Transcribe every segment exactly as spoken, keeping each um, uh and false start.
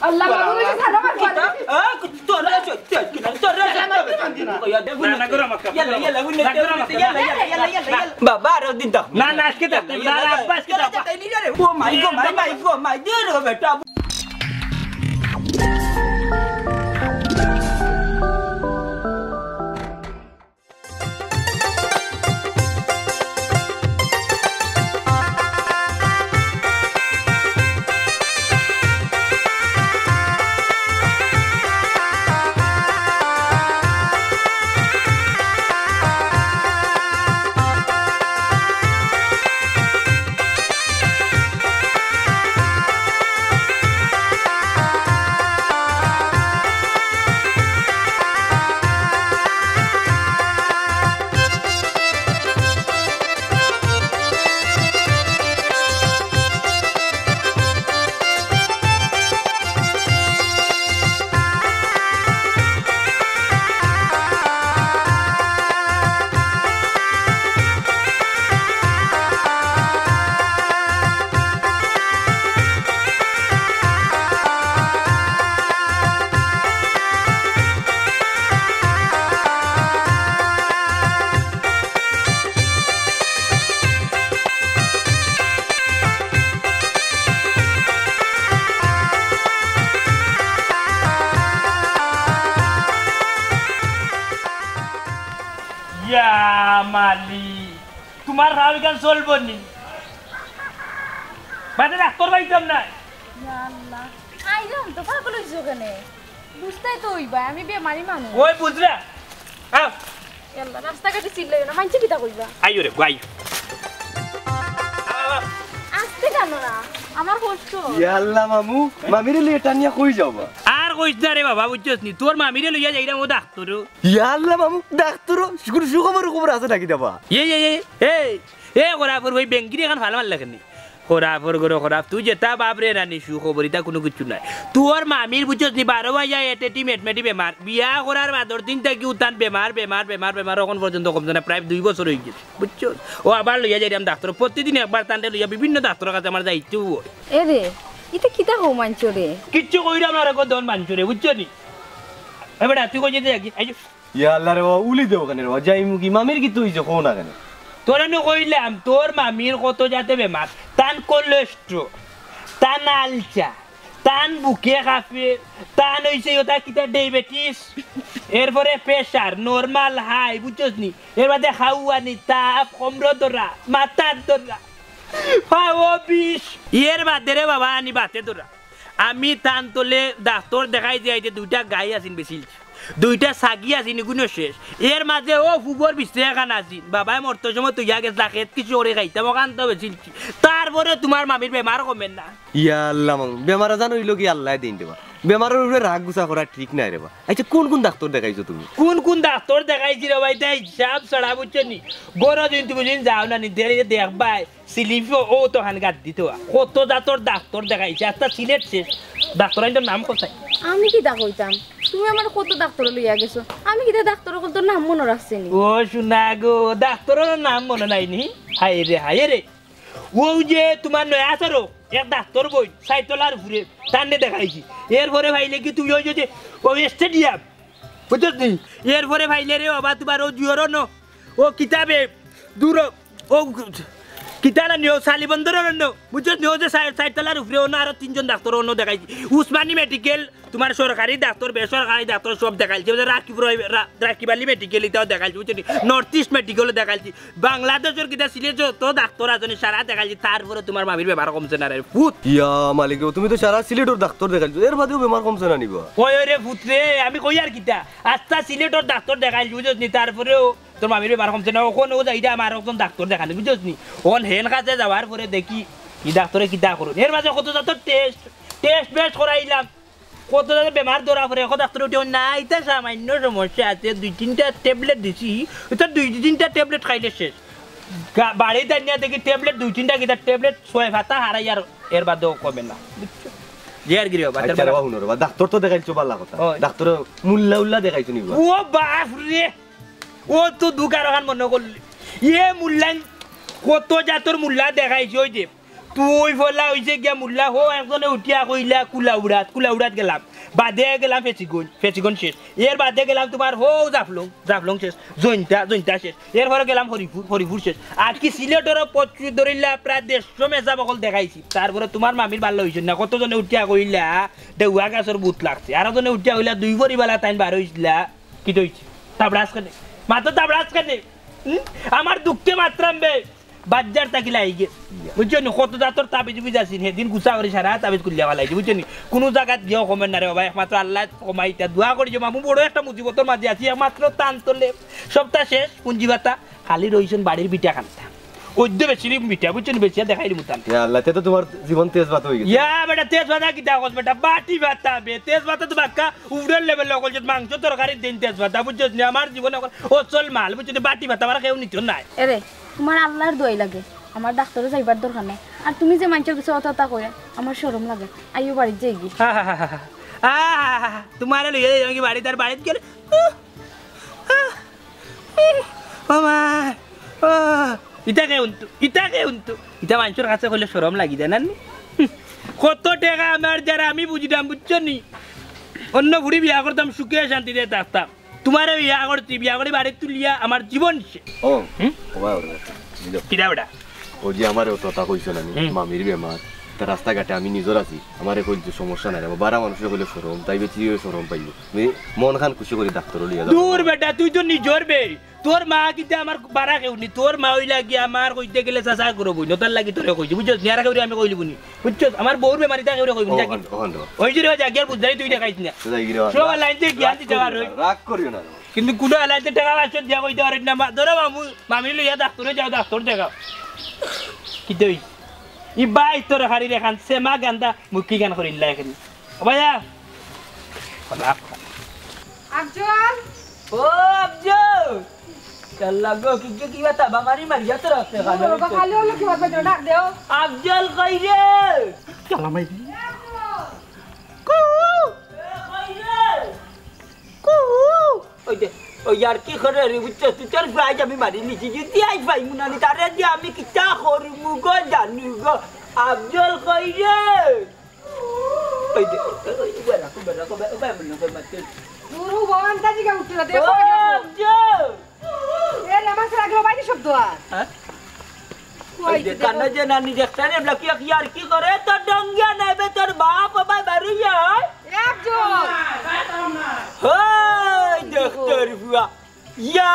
আল্লাহ, বাবু, ওই যে সারা মাস বাড়ি। আ, তোর রে, তোর রে, তোর রে, না, না, গরম আছে। ইয়াল্লা, ইয়াল্লা, ইয়াল্লা, ইয়াল্লা, ইয়াল্লা, ইয়াল্লা। বাবা, আরো দিন থাক। না, না, আজকে থাক। না, না, আব্বা, আজকে থাক। ও মাই গো, মাই, মাই গো, মাই, দে রে বেটা। ইয়া মালিক, তুমার রাও ইখান চলবো নি? বাদে ডাক্তর পাইতাম না। ইয়া আল্লাহ, আইলাম তো, পাগল অইছো কেনে? বুঝতায় তো অইবা, আমি বেমারি মানুষ। ওই বুঝরা? আও। ইয়াল্লা, রাস্তাঘাটে চিল্লাইও না, মাইনষে কিতা কইবা? আইও রে, আইও। আস্তে কেনে না? আমার কষ্ট। ইয়াল্লা মামু, মামিরে লইয়া টানিয়া কই যাওবা? আর কইস না রে বাবা, বুঝছস নি? তোর মামিরে লইয়া যাইরাম অউ ডাক্তরো। ইয়াল্লা মামু, ডাক্তরো? সুখবর, সুখবর খবর আছে নাকি দেবা? এই, এই, এই, এই, এ খরাফর ভাই, বেঙ্গিরে ইখান ফাল মারলে কেনে? খরাফর ঘরো খরাফ, তুই যেতা বাপ রে নানি, সুখবর ইতা কুনু কিচ্ছু নাই। তোর মামির বুঝছস নি, বারো মাইয়া এটেটি মেটমেটি বেমার, বিয়া করার বাদর দিন থাকি উতান বেমার, বেমার, বেমার, বেমার, অখন পর্যন্ত কমছে না, প্রায় দুই বছর অইগেছে, বুঝছস? অউ আবার লইয়া যাইরাম ডাক্তর, প্রতিদিন একবার তানরে লইয়া বিভিন্ন ডাক্তরর কাছে আমার যাইতেউ অয়। এরে, ইতা কিতা কও মানষরে? কিচ্ছু কইরাম না রে গো, দন মানষরে, বুঝছস নি? এ বেটা, তুই কই যাইতে যাকি? এই যে ইয়া আল্লাহ রে বাবা, উলি দেও কেনে রে বাবা? যাইমু কি? মামির কিতা অইছে, কও না কেনে? তোরে নু কইলাম, তোর মামির কত জাতে বেমার, তান কোলেস্ট্রল, তান আলসা, তান বুকে কাঁপে, তান অইছে ওটা কিতা ডায়াবেটিস, এরপরে প্রেশার, নরমাল, হাই, বুঝছস নি? এর বাদে খাওয়ানি, তাপ, কমরো ধরা, মাথার ধরা, পাও বিষ। এর বাদে রে বাবা আনি বাতে ধরা। আমি তান তলে ডাক্তর দেখাই যে আইতে দুইটা গাই আছিল বেচিলছি, দুইটা ছাগি আছিল ইগুনও শেষ। এর মাঝে অউ ফুবর বিছরা এখান আছিল, বাবায় মরতো সময় থইয়া গেছলা, খেত কিছু করি খাইতাম, অখান তো বেচিলছি। তারপরে তুমার মামির বেমার কমের না। ইয়া আল্লাহ মামু, বেমার আজান অইলো কি আল্লায় দেইন রে বা। বেমারর উপরে রাগ গুছা করা ঠিক নায় রে বা। আচ্ছা, কুন কুন ডাক্তর দেখাইছো তুমি? কুন কুন ডাক্তর দেখাইছি রে বা, ইতা হিসাব ছাড়া, বুঝছো নি? গরো দিন তুমি দিন যাও না নি, দেরি দেখবায়। সিলিপও অউ তো খান গাদ দিতো। কত জাতর ডাক্তর দেখাইছি, আস্তা সিলেট শেষ। ডাক্তর আইনর নাম কও চাই। আমি কিতা কইতাম? তুমি আমারে কত ডাক্তরো লইয়া গেছো। আমি কিতা ডাক্তর অকলর নাম মনো রাখছি নি? ও সোনা গো, ডাক্তরর নাম মনো নাই নি? হায় রে, হায় রে। অউ যে তুমার নয়া আছারো, এক ডাক্তর বইন, চাইরতলার উপরে, তানরে দেখাইছি। এরপরে পাইলে কি তুমি অউ যে, অউ স্টেডিয়াম, বুঝছস নি? এরপরে পাইলে রে বাবা তুমার অউ জুয়রও ন, অউ কিতাবে দূর, অউ কিতা না নিও, সালিবন্দরও ন, বুঝছস নি? অউ যে চাইর, চাইরতলার উপরে অনো আরো তিনজন ডাক্তর অনো দেখাইছি। উসমানী মেডিকেল, তুমার সরকারি ডাক্তর, বেসরকারি ডাক্তর সব দেখাইছি। অউ যে রাকিব রয়, রা-, রাকিব আলী মেডিকেল ইতাও দেখাইছি, বুঝছস নি? নর্থ ইস্ট মেডিকেলও দেখাইছি। বাংলাদেশর কিতা সিলেট যত ডাক্তর আছে নি, সারা দেখাইছি, তারপরে তুমার মামির বেমার কমছে না রে ফুত। ইয়া মালিক রে, তুমি তো সারা সিলেটর ডাক্তর দেখাইছো, এর বাদেও বেমার কমছে না নি বা? ওই, ওই রে ফুত রে, আমি কই আর কিতা? আস্তা সিলেটর ডাক্তর দেখাইছি, বুঝছস নি? তারপরেও তোর মামির বেমার কমছে না। অখন অউ যাইরাম আরকজন ডাক্তর দেখানি, বুঝছস নি? অখন হেন কাছে যাওয়ার পরে দেখি ই ডাক্তরে কিতা করইন। এর মাঝে কত জাতর টেস্ট, টেস্ট বেস্ট করাইলাম। কত জাতর বেমার ধরা পড়ে, অখন ডাক্তরে উঠে, "না, ইতা সামান্য সমস্যা আছে, দুই তিনটা ট্যাবলেট দিছি, ইতা দুই তিনটা ট্যাবলেট খাইলে শেষ।" গা-, বাড়িত আনিয়া দেখি ট্যাবলেট দুই তিনটা কিতা ট্যাবলেট ছয় পাতা হারাই আর এর বাদেও কমে না। বুঝছো? যে আর কি রে বাবা, আচ্ছা রে বাবা, হুনো রে বাবা, ডাক্তর তো দেখাইছো, ভালা কথা। ওই। ডাক্তরে মুল্লা উল্লা দেখাইছো নি বাবা? ও বাফ রে, ও তো দুকার অখান মনো করলি। এ মুল্লাইন কত জাতর মুল্লা দেখাইছে, ওই যে তুই ফলা অইছে গিয়া মুল্লা, হো একজনে উঠিয়া কইলা কুলাউড়াত, কুলাউড়াত গেলাম, বাদে গেলাম ফেচিগঞ্জ, ফেচিগঞ্জ শেষ, এর বাদে গেলাম তুমার হো জাফলং, জাফলং শেষ, জৈন্তা, জৈন্তা শেষ, এর পরে গেলাম হরিপুর, হরিপুর শেষ। আর কি সিলেটর পথ ধরিলা প্রায় দেড়শো মেজাব অকল দেখাইছি। তারপরে তুমার মামির বালা অইছে না, কতজনে উঠিয়া কইলা ডেউয়া গাছর ভূত লাগছে, আরো জনে উঠিয়া কইলা দুই পরিবালা তাইন বার অইছিলা। কিতা অইছে? তাবড়াস কেনে? মাতো তাবড়াস কেনে? হুম? আমার দুঃখে মাতরাম বে। বাজার থাকি লাগি গেছে। ইয়া। বুঝছো নি? কত জাতর তাবিজ উবিজ আছিল, হেদিন গুছা করি সারা তাবিজ খুলিয়া ফালাইছি, বুঝছো নি? কুনু জাগাত গিয়াও কমে না রে বাবা, একমাত্র আল্লায় কমাইতা। দোয়া করি যে মামু বড় একটা মুসিবতর মাঝে আছি, একমাত্র তান তলে সবটা শেষ, পুঞ্জি বাতা, খালি রইছন বাড়ির ভিটা খান্তা। অইদ্য বেশি মিঠা, বুঝছো নি? বেশি দেখাই দিমু তান। ইয়া আল্লাহ, তে তো তুমার জীবন তেজ ভাতা অই গেছে। ইয়া বেটা, তেজ ভাতা কিতা কস বেটা? বাটি ভাতা বে, তেজ ভাতা তো বাক্কা উপরের লেভেল অকল, যে মাংস তরকারির দিন তেজ ভাতা, বুঝছস নি? আমার জীবন অকল অচল মাল, বুঝছস নি? বাটি ভাতা আমার কেউ নিত নাই। এরে, তুমার আল্লার দোয়াই লাগে, আমার ডাক্তারো যাইবার দরকার নাই। আর তুমি যে মাইনষর কিছু অতা অতা কইরা, আমার শরম লাগে। আইও বাড়িত যাইগি। হা, হা, হা, হা, হা। আহ, তুমারে লইয়া যাই আমি বাড়িত, আর বাড়িত গেলে, উহ, আহ, উহ, ও মা, ও, ইতা কে উনতু, ইতা কে উনতু, ইতা মাইনষর কাছে কইলে শরম লাগি যায় না নি? হুম, কত টেকা আমার যারা আমি বুঝিতাম, বুঝছো নি? অন্য ফুড়ি বিয়া করতাম, সুখে শান্তিতে থাকতাম। তুমারে বিয়া করছি, বিয়া করি বাড়িত তুলিয়া আমার জীবন শেষ। ও, হুম? ও ভাই, ওরে, বুঝো। কিরা বেটা? ও যে আমারে অত কথা কইছো না নি, হুম। মামির বেমার, তা রাস্তাঘাটে আমি নিজর আছি, আমারে কইল যে সমস্যা নাই, বারা মানুষরে কইলে শরম, তাই বেশি শরম পাইব। তুমি মন খান খুশি করি ডাক্তারো লইয়া যাও। দূর বেটা, তুই তো নিজর বে। তোর মা কিতা আমার বারা কেউ নি, তোর মা অইলা গিয়া আমার কইতে গেলে চাচা করো বই, নতার লাগি তোরে কইছি, বুঝছস? নিয়ারা কেউরে আমি কইলিব নি, বুঝছস? আমার বউর বেমারিতা কেউরে কইব নি, ও, যা কি? ওখান, ওখান রে। ওই যে রে, যা গিয়ার বুঝদারি তুই দেখাইস না। যা, যা, গিরে, সব রাগ, লাইন দিয়ে জ্ঞান রাগ দিতে করিও পারো। না, রাগ করিও না। কিন্তু কুনো লাইন দিয়ে টাকা পাঁচশো দিয়া কইতে পারিস না, মা-, ধরো মামু, মামির লইয়া ডাক্তারো যাও, ডাক্তার দেখাও। কিতা অই? ই বাই তোর হাড়ির এখান সেমা গান্দা মুখি গান করিল্লা এখানে। ও ভাইয়া। আফজল। ও আফজল। চাল্লা গো, কি গো, কি বাতা, বামারি মারিয়া তো রাখতে ও, খালো। বাবা, খালি হলো কি বাতা, ডাক দেও। আফজল কই রে? চাল্লা মাই। কু। এ, কই রে? কু। ওই দে, ওই আর কি করে রে, বুঝছস? তুই তোর প্রাইজ আমি মারি নিছি, যদি আই পাই মুনানি, তারে যে আমি কিতা করি, মুগো জানি গো। আফজল কই রে? ওই দে, ওই, ওই, উবা রাখো, উবা রাখো, উবা, উবা, উবা, উবা, উবা। দূর হবো, আন্তা জিগা উঠে না, দেখো ও, আগে। আফজল। এ, আমার সারা গ্লো বাইরে শব্দ আর। হ্যাঁ? কই ওই যে দে, কান্না দেখো। যে নানি দেখছে রে, বলা কি, কি আর কি করে? তোর ডঙ্গিয়া নেবে, তোর বাপ, বাবা, বাড়ি যায়। এ, আফজল। ওই, দেখো। দেখতর ফুয়া। ইয়া,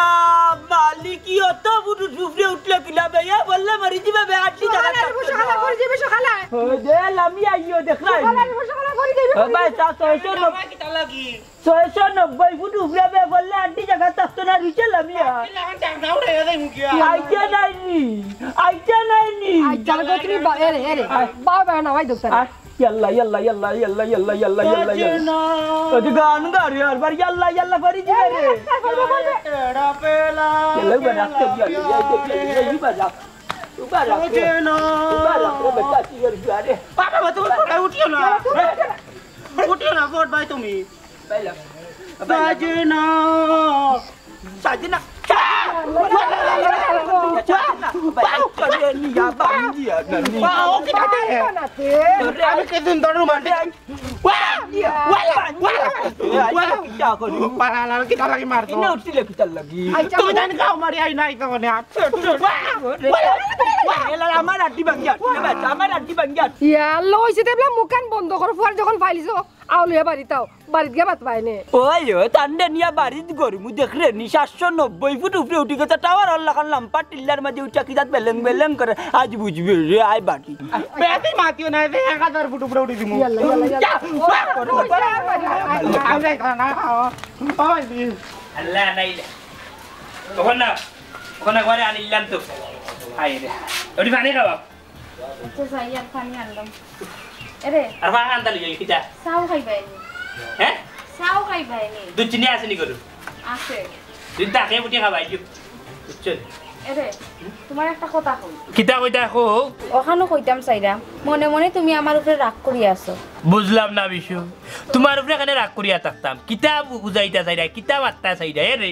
মালিক, কি অত বুড়ো ডুবরে উঠলো কিলা বে? ইয়া, বললে মরি যাবে বে, আটটি জাগা সকালে থাকতো সকালে না। পড়ে যাবে, সকালে। ওই দে, লামি আইও, দেখ না। সকালে পড়ে যাবে। ও ভাই, তা ছয়শো নব্বই, ছয়শো নব্বই ফুট উপরে বে, বললে আটটি জাগা থাকতো না, রুচে লামিয়া। আইতে নাই নি, আইতে নাই নি। আই, চাল গো, তুমি বা-, এরে, এরে। আয়। বাবা, বাবা, না, ভাই, দোস্ত। আয়। ইয়াল্লা, ইয়াল্লা, ইয়াল্লা। ওই যে গান গাড়ি আর বার ইয়াল্লা, ইয়াল্লা করি দিবে রে। এ, এ, এ, এ, এ, এ, ইয়াল্লা, উবা রাখ, ইয়াল্লা, ইয়াল্লা, ইয়াল্লা, ইয়াল্লা, উবা রাখ। উবা রাখ রে। উবা রাখ রে, বেটা, কি করবি আরে? বাবা, বাবা, তুমি কোথায় উঠিও না? উঠিও না, ফোট ভাই তুমি। বাইলা। বাজে না। সাজে না। আমি কি দিন ধরে মারতে? পালালার কিতা লাগি মারতো? তুমি জানি খাও মারি আই নাই তো মানে। আমার আড্ডি ভাঙ্গিয়া, আমার আড্ডি ভাঙ্গিয়া। ইয়া, আল্লাহ, অইছে তে এবলা মুখান বন্ধ করো, ফুয়ার যখন ফাইলিছো, আও লইয়া বাড়িত আও, বাড়িত গিয়া ভাত পায় নে। ওই, ওই, তান্ডে নিয়া বাড়িত গরমু দেখরে নি, সাতশো নব্বই ফুট উপরে উঠি গেছে, টাওয়ার অল্লাখান লাম্পা টিল্লার মাঝে উঠা কিতাত বেলেং বেলেং করে, আজ বুঝবে রে, আয় বাড়ি। বেশি মাতিও না, যে এক হাজার ফুট উপরে উঠি দিমু। ইয়াল্লা, ইয়াল্লা, ইয়াল্লা। যা, যা, যা, যা, যা, যা, যা। আল্লাহ, নাইলে। তখন না, ওখানে ঘরে আনিলাম তো। হায় রে। ওটি পানি খাওয়া। আচ্ছা, যাই আর পানি আনলাম। এরে। আর পানি আনতে লিখে কিতা? চাও খাইবায় নি? হ্যাঁ? চাও খাইবায় নি? দুধ চিনি আছে নি গরু? আছে। দুধ দা খেয়ে উঠে খাবাই দিও। বুঝছো? এরে, তোমার একটা কথা কই। কিতা কইতা কও? ওখানো কইতাম চাইরাম, মনে মনে তুমি আমার উপরে রাগ করি আছো। বুঝলাম না বিষয়। তোমার উপরে কেনে রাগ করিয়া থাকতাম? কিতা বু-, বুঝাইতা চাইরা? কিতা মাততা চাইরা? এরে,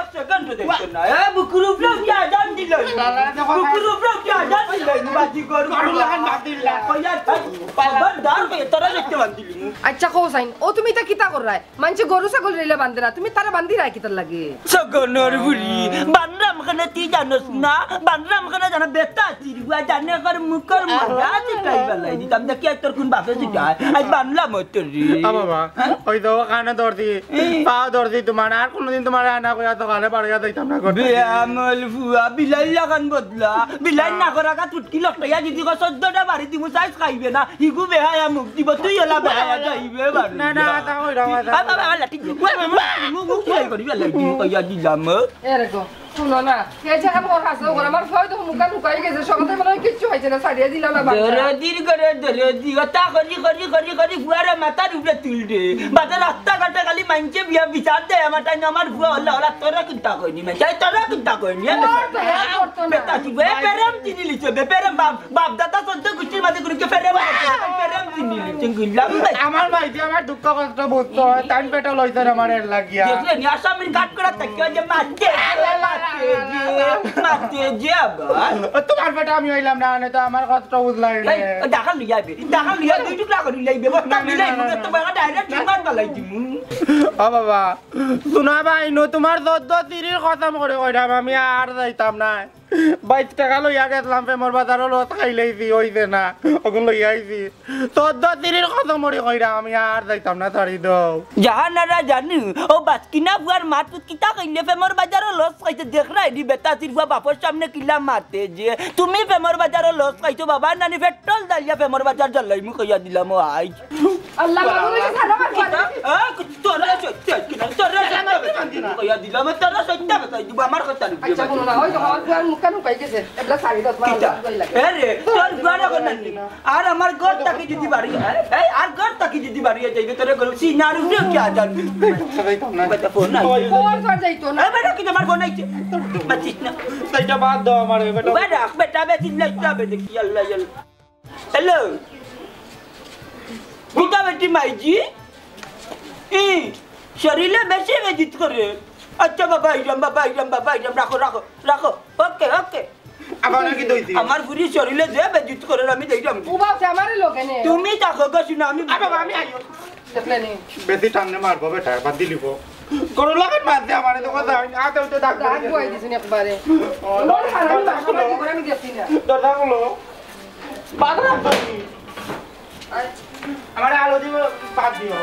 এক সেকেন্ড দেখতো না। এ, বুকুর উপরে উঠে আজান দিল। বুকুর উপরে উঠে আজান দিল। বাজি গরু। গরু লাখান বাদ দিল না। কইয়া, খবরদার, তোরা দেখতে বান্ধিলি। আচ্ছা, কও চাইন, ও তুমি ইতা কিতা কররায়? মানষে গরু ছাগল রইলে বান্ধেরা, তুমি তারে বান্ধিরায় কিতার লাগি? সগনর বুড়ি, বানরাম কেনে তুই জানোস না? বানরাম কেনে জানো? বেটা চিরুয়া জানে কর মুখর মজা চিটাই বালাই দিতাম। দেখি আর তোর কোন বাপে চিটায়? আজ বানলাম তোর রে। আ বাবা, ওই তো কানো ধরছি, এই। পাও ধরছি তোমার, আর কোনোদিন তোমার আনা কইয়া তো গালে বাড়িয়া যাইতাম না করতে। বেআমল ফুয়া, বিলাইর লাখান বদলা। বিলাইর না করা গা চুটকি লটকাইয়া যদি কয় চোদ্দটা বাড়ি দিমু, সাইজ খাইবে না। হিগু বেহায়া মুখ দিব, তুই ওলা বেহায়া যাইবে বাড়ি। না, না, তা কইরা, তা আ, বাবা, আ, লাঠি দি। ওই, ওই, ওই, মুখ, মুখ, মুখ, কি করি, বেলা, কি কইয়া দিলাম, ও? এ রে গো, শুনো না, কে যে এখন ওর হাসে ওর, আমার ভয় তো মুখা লুকাই গেছে, সকালে মনে হয় কিচ্ছু হয়েছে না, ছাড়িয়ে দিলাম না বাচ্চা। দরদির করে দরদি, ওটা করি, করি, করি, করি, ফুয়ারে মাথার উপরে তুলবে। বাদে রাস্তাঘাটে খালি মাইনষে বিয়া বিচার দেয়, আমার টাইম আমার ফুয়া হল্লা, হল্লা, তোরা কিতা কইনি, মাইনষে, তোরা কিতা কইনি, এ ওর তো হেল্প করতো না। বেটা, তুই বে-, প্রেম চিনি লিছে, বে-, প্রেম বাপ, বাপ দাদা চোদ্দ গোষ্ঠীর মাঝে কোনো কেউ প্রেম করতো না, প্রেম চিনি লিছে, গুল্লাম ভাই। আমার ভাই যে আমার দুঃখ কষ্ট বুঝতো, তাই পেটে লইছে আমার এর লাগিয়া। দেখলে নি, আসামির কাট করা থাকে, ওই যে মারতে, মারতে যে, মারতে যে আবার। ও, তোমার পেটে আমি হইলাম না, মানে তো আমার কষ্ট বুঝলাই না। এই, ও ডাকাল লইয়া আইবে, ডাকাল লইয়া দুই টুকরা করি লইবে, বস্তা না, না, মিলাই না, না, মুখে না। তোমার direct টিমার বালাই দিমু। ও বাবা, শোনা ভাই, নু তোমার দদ্দ তিরির খতম করে কইরাম, আমি আর যাইতাম না। বাইশ টেকা লইয়া গেছলাম, প্রেমর বাজারো লস খাইলাইছি, অইছে না, অগুন লইয়া আইছি। চৌদ্দ তিরির কত মরি কইরা আমি আর যাইতাম না, ছাড়ি দেও। জাহানারা জানু, ও বাসকিনা ফুয়ার মাত কিতা কইলে প্রেমর বাজারো লস খাইছে, দেখরায়নি বেটা চিরফুয়া বাপর সামনে কিলা মাতে যে, তুমি প্রেমর বাজারো লস খাইছো বাবা, নানি পেট্রোল ঢালিয়া প্রেমর বাজার জ্বালাইমু কইয়া দিলাম ও আইজ। আল্লাহ, বাবু, ওই যে ছাড়ো, আমার ফুয়ার। এ, তোরা সত্য কিনা? তোরা সত্য বেটা, কইয়া দিলাম, তোরা সত্য বেটা, এই দিব আমার কথা। আচ্ছা, হুনো না, ওই তো আমার ফুয়ার মুখ কান উপাই গেছে, এবলা ছাড়ি দেও, তোমার কিতা? আল্লাহ ভয় লাগে। এ রে, তোর ঘরে কোন নাই? আর আমার ঘর থাকি যদি বাড়ি, এই, আর ঘর থাকি যদি বাড়ি যাইবে, তোরে গরু সিনার উপরে কি আজান? বেটা ফোন নাই। ওর ঘর যাইতো না। এ বেটা, কি তোমার ফোন আইছে? মাতিস না। সেইটা বাদ দাও আমার, বেটা। ওই রাখ, বেটা, বেশি লাইতে হবে দেখি, আল্লাহ, আল্লাহ। হ্যালো। কিতা বেটি মাইজি? ই, শরীরে বেশি বেজিত করে। আচ্ছা বাবা, আইরাম, বাবা, আইরাম, বাবা, আইরাম, রাখো, রাখো, রাখো। ওকে, ওকে। আবার নাকি দইছি? আমার ফুরি শরীরে যে বেজিত করে, আমি দেখলাম। উবাও সে আমারে লগে নে। তুমি থাকো গো, শুনো, আমি আ, বাবা, আমি আইও। দেখলে নি? বেশি টানলে মারবো বেটা, বাদ দিলিব। গরু লাগান মারছে আমারে, তো কথা হয়নি। আতে উঠে ডাক দাগ করে বই দিছেন একবারে। ও, তোমার হারামি দরজা বাসা খুলো। বাড়ি করে আমি দেখছি না। দরজা খুলো। বাদ রাখবো নি? আমারে আলো দিব, বাদ দিও।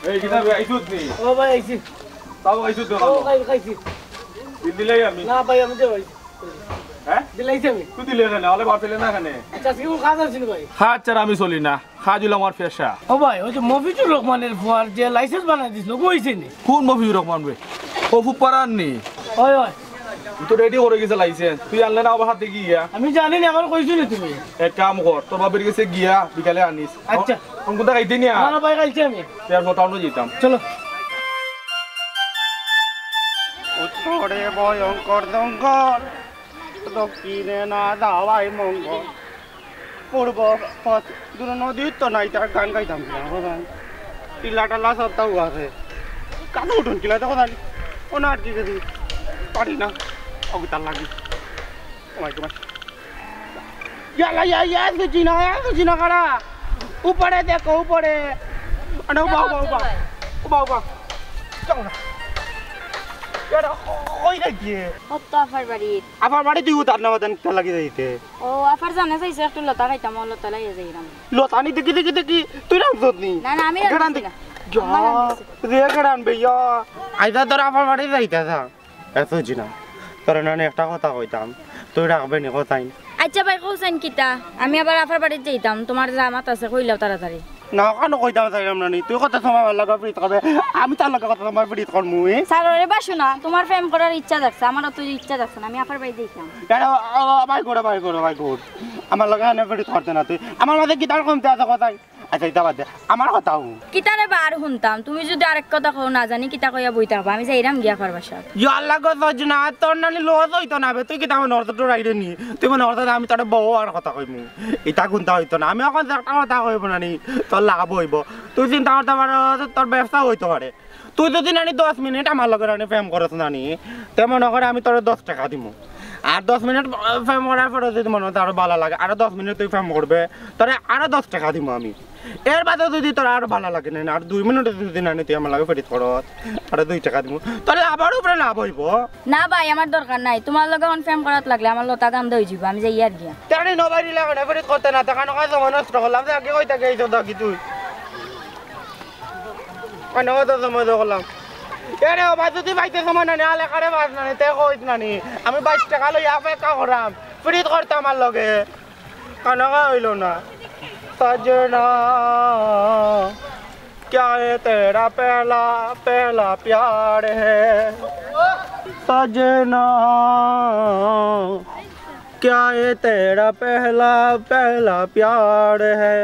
এই কিতাবে আইছুত নি? ও ভাই, আইছি। তাও আইছুত তো ও ভালো। ভাই, খাইছি। দিন দিলাই আমি। না ভাই, আমি তো ভাই। হ্যাঁ? দিলাইছি আমি। তুই দিলে কেনে? অলে বাতিলে না কেনে? আচ্ছা, আজকে কোনো কাজ আছে না ভাই? হ্যাঁ, আচ্ছা, আমি চলি না। কাজ অইলো আমার পেশা। ও ভাই, ওই যে মফিজুর রহমানের ফুয়ার যে লাইসেন্স বানাই দিছিল, ওগু অইছে নি? কোন মফিজুর রহমান বে? ও ফুপারার নি? ওই, ওই। তুই তো রেডি করে গেছে লাইসেন্স। তুই আনলে না আবার হাতে গিয়া? আমি জানি না, আমার কইছো না তুমি। এক কাম কর, তোর বাপের গেছে গিয়া বিকালে আনিস। আচ্ছা। কোন কোনটা খাইতে নিয়া? না, না ভাই, খাইছি আমি। তের ফটাউনো যেতাম। চলো। উত্তরে ভয়ঙ্কর জঙ্গল, দক্ষিণে না যাওয়াই মঙ্গল। পূর্ব পথ দূর নদীর তো নাই, তার গান গাইতাম কিনা, বুঝলেন? টিলা টালা সব তাও আছে। কাছে উঠুন কিলা দেখো জানি। ও না আটকে গেছি। পারি না। অগিতার লাগি। তোমায় তোমায়। ইয়ালা, ইয়া, ইয়া, সুচিনা, ইয়া, সুচিনা কারা। উপরে দেখো, উপরে। আরে, উবা, উবা, উবা। উবা, উবা। যাও না। ইয়ারা, ও-, ওই রে গিয়ে। ও তো আফার বাড়িত। আফার বাড়িত তুই উতার না বাদান কিতা লাগি যাইতে? ও, আফার জানে যাইছে একটু লতা খাইতাম, ও লতা লাইয়া যাইরাম। লতা নি দেখি, দেখি, দেখি, তুই রাখছত নি? না, না, আমি গেরান রাখছি দেখ-, না। যা, আমার রাখছি। রে গেরান বেয়া। আইতা তোর আফার বাড়ি যাইতা যা। এ সুজিনা, তোরে নানি একটা কথা কইতাম, তুই রাখবে নি কথাইন? আচ্ছা ভাই, কওছাইন কিতা? আমি আবার আফার বাড়িত যাইতাম, তোমার যে জামাত আছে, কইলাও তাড়াতাড়ি। না, কেনে কইতাম চাইরাম না নি, তুই কত সময় আমার লগে পিরিত করবে, আমি তার লগে কত সময় পিরিত করমু, এ? স্যার, ওরে বাসু না, তোমার প্রেম করার ইচ্ছা জাগছে, আমার অত ইচ্ছা জাগছে না, আমি আফার বাড়িত যাইতাম। এ, ও, ও, ভাই গোড়া, ভাই গোড়া, ভাই গোড়। আমার লগে এনে পিরিত করতে না তুই, আমার মাঝে কিতার কমতি আছে কথাইন? আচ্ছা, ইতা বাদ দে, আমার কথা হুন। কিতারে বা আর হুনতাম, তুমি যুদি আরেক কথা কও, না জানি কিতা কইয়া বই থাকবা, আমি যাইরাম গিয়া আফার বাসাত। ইয়া আল্লাহ গো সজনা, তোর নানি লস অইতো না বে, তুই কিতা মনে করছো তোর আইরে নি? তুই মনে করছো যে আমি তোর বউ আর কথা কইমু? ইতা কুন্তা অইতো না, আমি অখন যে একটা কথা কইবো না নি, তোর লাভ অইবো। তুই চিন্তা করতে পারো, তোর ব্যবসা অইতো পারে। তুই যুদি নানি দশ মিনিট আমার লগে নানি প্রেম করস নানি, তে মনে করে আমি তোরে দশ টেকা দিমু। আর দশ মিনিট, আহ, প্রেম করার পরে যুদি মনে হয় আরো ভালা লাগে, আরো দশ মিনিট তুই প্রেম করবে, তোরে আরো দশ টেকা দিমু আমি। এর বাদে যুদি তোর আরো ভালা লাগে নানি, আর দুই মিনিট যুদি নানি তুই আমার লগে পিরিত করস, আরো দুই টেকা দিমু। তোরে আবার উপরে লাভ অইবো। না ভাই, আমার দরকার নাই। তোমার লগে অখন প্রেম করাত লাগলে আমার লতা গান্ধা অইযিবো, আমি যাইয়ার গিয়া। তেমনি নবাইরি লাগে না, পিরিত করতে না, তখন ওখানে সময় নষ্ট করলাম, যে আগে কইতা গেই তো থাকি তুই। মানে অত সময় তো করলাম। এরে ও ভাই, যুদি বাইতে সময় নানি, আলে কারে বাস নানি, তে কইত নানি। আমি বাইশ টেকা লইয়া অপেক্ষা করাম। পিরিত করতে আমার লগে। কানাকা অইলো না। সাজনা, क्या ये तेरा पहला, पहला प्यार है? साजना, क्या ये तेरा पहला, पहला प्यार है?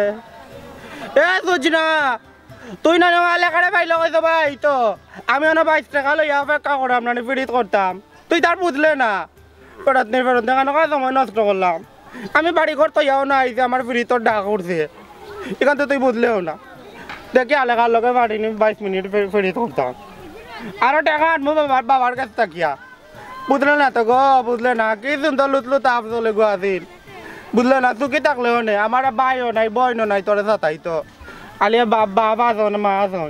এ সুজনা, তুই না নেওয়া লেখারে ভাই লগাই তো ভাই তো। আমি অনো বাইশ টেকা লইয়া অপেক্ষা করাম, নানি পিরিত করতাম। তুই তার বুঝলে না। ফেরত নেই, ফেরত নেই, কেন কার সময় নষ্ট করলাম? আমি বাড়ি ঘর তো ইয়াও না আইছি, আমার পিরিতর ডাক উঠছে। এখান তো তুই বুঝলেও না। দেখি আলেকার লগে বাড়ি নি বাইশ মিনিট ফে-, পিরিত করতাম। আরো টেকা আনবো বাবার, বাবার কাছ থাকিয়া। বুঝলে না তো গো, বুঝলে না। কি সুন্দর লুতলু তাপ চলে গো আজিন। বুঝলে না, সুখী থাকলেও নে। আমার ভাইও নাই, বইনও নাই, তোরে সাতাই তো। আলিয়া বাপ, বাপ আছন, মা আছন।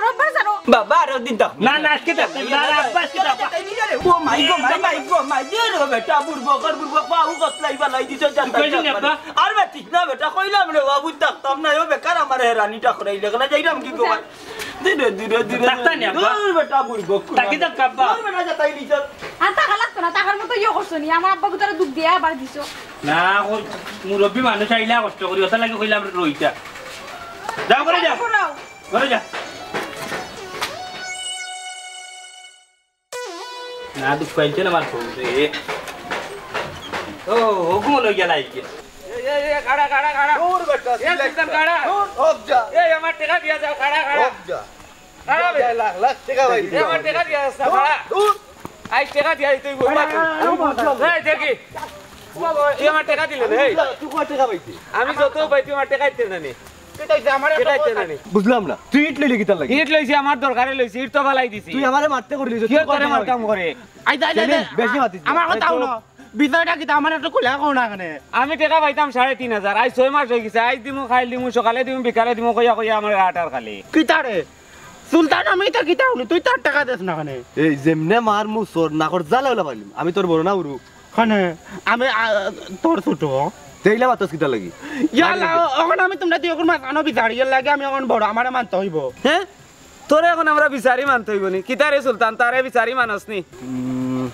ছাড়ো, আব্বারে ছাড়ো। বাবা, আরো দিন থাক। না, না, আজকে থাক। না, না, আব্বা, আজকে থাক। ও মাই গো, মাই, মাই গো, মাই গো রে বেটা, বুড়বক, আর বুড়বক, বাবু কতলাই বালাই দিছ, জান। কইলি না, আব্বা? আর বেটিস না বেটা, কইলাম রে বাবু, থাকতাম না, ও বেকার আমার হেরানিটা করাইলে, কেন যাইলাম কি গো ভাই? ধীরে, ধীরে, ধীরে, থাকতা নি, আব্বা? দূর বেটা, বুড়বক, থাকি থাক, আব্বা। দূর বেটা, যা তাই নিছ। আর থাকা লাগতো না, থাকার মতো ইয়ে করছো নি, আমার আব্বা গুতারে দুখ দিয়া আবার দিছো। না, ওই মুরব্বী মানুষ আইলা কষ্ট করি, ওটা লাগে কইলাম রইতা। যাও, ঘরে যাও। ঘরে যা। না, দুখ পাইছে না আমার ফোন রে। ও, ও ঘুম লই গেল আইকে। এই, এই, এই, খাড়া, খাড়া, খাড়া। দূর বেটা, এই, সিলেক্ট সিস্টেম কর। খাড়া। দূর, হপ যা। এই, আমার টেকা দিয়া যাও, খাড়া, খাড়া। হপ যা। খাড়া বে। যা, লাখ, লাখ টেকা ভাই। এই, আমার টেকা দিয়া যাও, দূর, খাড়া। দূর। আই টেকা দিয়া দিতে হইব। এই, দেখি। তুই আমার টেকা দিলে না, এই। তুই কয় টেকা পাইছিস? আমি যত পাই, তুই আমার টেকা দিতে না নি। টেকা দিতে আমার টেকা দিতে না নি। বুঝলাম না, তুই ইট লইলে কিতার লাগি? ইট লইছি, আমার দরকারে লইছি, ইট তো ফালাই দিছি। তুই আমারে মারতে করি লইছিস, কি তুই কয় তোরে টেকা মারতাম পাইছিস? করে? আই, যাই, যাই, সেলিম, যাই। বেশি মাতিস না। আমার কথা হুনো। বিষয়টা কিতা, আমার একটু খুলে কও না কেনে। আমি টেকা পাইতাম সাড়ে তিন হাজার, আজ ছয় মাস হয়ে গেছে, আজ দিমু, খাইল দিমু, সকালে দিমু, বিকালে দিমু, কইয়া কইয়া আমার আটার খালি। কিতা রে? সুলতান, আমি ইতা কিতা হুনি, তুই তার টেকা দেস না কেনে? এই যেমনে মার মুসর, নাকর জালা ওলা পাইলিম। আমি তোর বড় না উরু। কেনে? আমি, আ, তোর ছোট। তেইলা মাতস কিতা লাগি? ইয়াল্লা, অখন আমি তোমরা দুইগুর মাঝখানো বিচারি, এর লাগি আমি অখন বড়, আমারে মানতে হইব। হ্যাঁ? তোরে অখন আমরা বিচারি মানতে হইব নি? কিতা রে সুলতান, তারে বিচারি মানস নি? উম,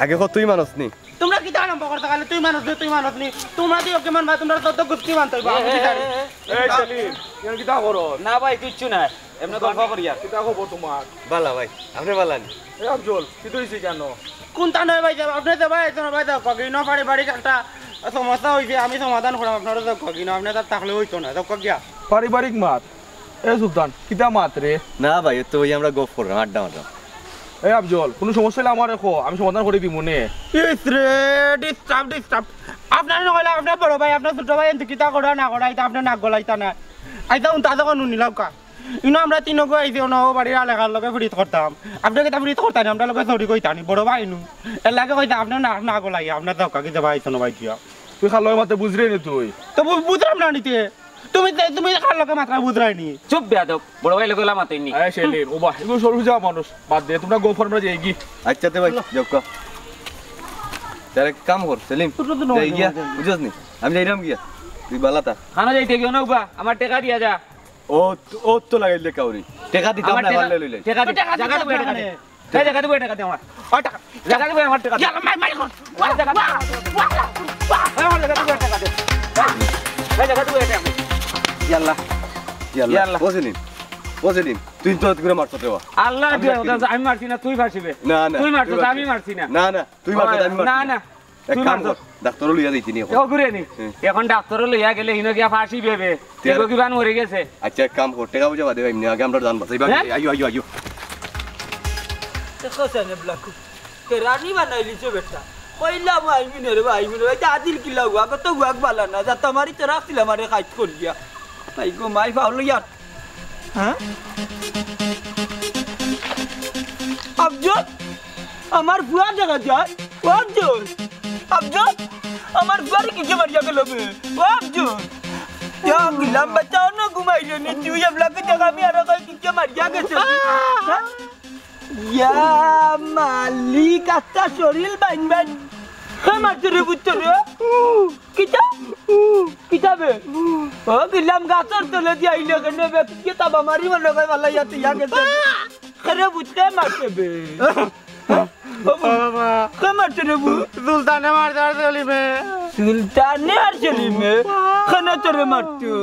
আগে ক তুই মানস নি? তোমরা কিতা আরম্ভ করতে গেলে তুই মানস নি, তুই মানস নি? তোমরা দুইও কিমান ভাই, তোমরা যত গুষ্টি মানতে হইব, আমি বিচারি। এই সেলিম, ইয়ার কিতা করো? না ভাই, কিচ্ছু না, এমনি গল্প করি আর। কিতা খবর তোমার? বালা ভাই, আপনি বালা নি? এ আফজল, কিতা হইছে কেন? কোনটা নয় ভাই, আপনি তো ভাই, তোমার ভাই দেখো, কি না পারিবারিক একটা সমস্যা হইছে, আমি সমাধান করাম, আপনারা দেখো, কি না, আপনি তার থাকলে হইতো না, দেখো গিয়া। পারিবারিক মাত? এ সুলতান, কিতা মাত রে? না ভাই, এ তো ওই আমরা গফ করলাম, আড্ডা মারলাম। এ আফজল, কোনো সমস্যা হইলে আমারে ক, আমি সমাধান করি দিমু নে। ইস রে, disturb, disturb। আপনার না হইলে আপনার বড় ভাই, আপনার ছোট ভাই, এনতে কিতা করা না করা, এটা আপনার নাক গলাইতা না। আইতা উনতা যখন উনি লাউকা। ইনো আমরা তিনগু আইছি, অনো বাড়ির আলেকার লগে ফিরিত করতাম। আপনি কিতা ফিরিত করতা নি, আমরা লগে চুরি কইতা নি, বড় ভাই নু। এর লাগে কইতা, আপনি না, না গলাই, আপনার যাউকা, কিতা ভাই, শোনো ভাই দিয়া। তুই খালো মাতে বুঝরে নি তুই? তো বু-, বুঝলাম না নিতে। তুমি যে, তুমি কার লগে মাতরায় বুঝরায় নি? চুপ বেয়াদব, বড় ভাই লগে মাতইন নি। আয় সেলিম, ও বা, এগুলো সরু যা মানুষ, বাদ দে, তোমরা গফ করো, আমরা যাই গি। আচ্ছা তে ভাই, যাউক্কা। তার এক কাম কর, সেলিম, ছোট তো নয়, যাই গিয়া, নয়, নয়। বুঝছস নি? আমি যাইরাম গিয়া, তুই বালা থাক। খানো যাইতে গিয়া না উবা, আমার টেকা দিয়া যা। ও, ও তো লাগাইল দে কাউরি। টেকা দিতাম আমার না, টেকা, পারলে লইলে। টেকা তো দে, টেকা জাগা দিতাম তো না টেকা দে। মানে। এই জাগা দিবো, এই টাকা দে আমার। ওই টাকা, জাগা দিবো, আমার টাকা দে। ইয়াল্লা, মাই, মাই, মাই। এই জাগা দিবো, এই আমার টাকা দে। এই জাগা দিবো, এই টাকা দে। ইয়াল্লা, ইয়াল্লা। ইয়াল্লা। ও সেলিম, ও সেলিম, তুই তো করে মারছস রে বা। আল্লাহ আমি দিয়ে মারছি না। আমি মারছি না, তুই ফাঁসিবে। না, না, তুই মারছস, তুই মারছস। আমি মারছি না। না, না, তুই মারছস, আমি মারছি না। না, না। এক তুই কাম মারছস। কর, ডাক্তারও লইয়া যাইতে নি এখন। ও ঘুরে নি। হুম। এখন ডাক্তারও লইয়া গেলে হিনো গিয়া ফাঁসি বেবে। তে আর এগো কিবান মরে গেছে। আচ্ছা, এক কাম কর, টেকা পয়সা বাদে পাইম নি, আগে আমরা জান বাঁচাই, বাকি হ্যাঁ? আইও, আইও, আইও। দেখো সেনে ব্লাকু, কেরানি বানাইলিছে বেটা। কইলাম আইবি না রে বা, আইবি না রে বা। এটা আদিল কিলা হুয়া, কত হুয়াক বালা না, যা তোমারই তো রাখছিলাম আরে কাজ করিয়া। তাই গো মাই ফাউল ইয়ার। হ্যাঁ? আফজল, আমার ফুয়া দেখা যায়। ও আফজল, আফজল, আমার ফুয়ারে কিসে মারিয়া গেল বে? ও আফজল, ইয়া গিলাম বাচ্চা অন্য ঘুমাইলে নি, তুই এবলাকে দেখা আমি আর কই কিসে মারিয়া গেছে? হ্যাঁ? ইয়া মালিক, আস্তা শরীর বাইন বাইন। হে মারছে রে পুত্র রে। কিতা? কিতা বে? ও গিলাম গাছর তলে দিয়া আইলে কেনে বে? কিতা বা মারি মনে কয় বালা ইয়াতে ইয়া গেছে। কেরে বুঝতে মারছে বে? ও বাবা। কে মারছে রে বু? সুলতানে মারছে আর সেলিমে। সুলতানে আর সেলিমে? কেনে তোরে মারতো?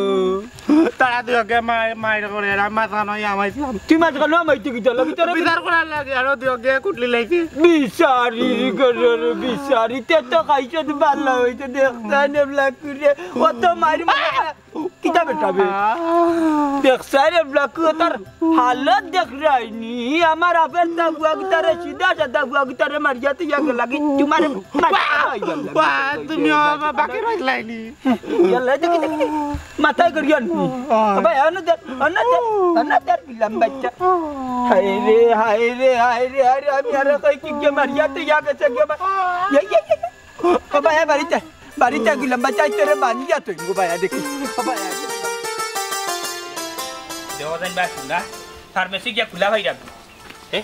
তারা দুইওকে মাই-, মাইর করে, আর আমি মাঝখানো ইয়া মাইছিলাম। তুই মাঝখানো মাইতে কিতা লাগি তোরে? বিচার করার লাগি, আর দুইওকে কুটলি লাইছে। বিচারি ঘরর বিচারি, তে তো খাইছত বালা অইছে, দেখছাইন রে ব্লাকু রে। অত মাইর মারা। কিতা বেটা বে? দেখছাইন রে ব্লাকু, তার হালত দেখরায়নি। আমার আফের দা বুয়া গিতারে, সিধা সাদা বুয়া গিতারে মারিয়া তো ইয়া গেল লাগি, তোমারে মারিয়া খাইবার লাগি। বাহ, তুমি বাকি রইলাইনি। ইয়াল্লা, দেখি, দেখি, দেখি। মাথায় করি আনবি। বাবা, অন্য দের, অন্য দের, অন্য দের গিলাম বাচ্চা। হায় রে, হায় রে, হায় রে, হায় রে, আমি আরো কই কি গিয়ে মারিয়া তো ইয়া গেছে গিয়ে বা-, ইয়া, ইয়া, ইয়া, ইয়া। বাবা, এ বাড়িতে, বাড়িতে গিলাম বাচ্চা, এই তোরে বান্ধিয়া তো গো বায়া দেখি। বাবা, এ। দেওয়া যায় বা না? ফার্মেসি গিয়া খুলা ভাই রাখবি। এ?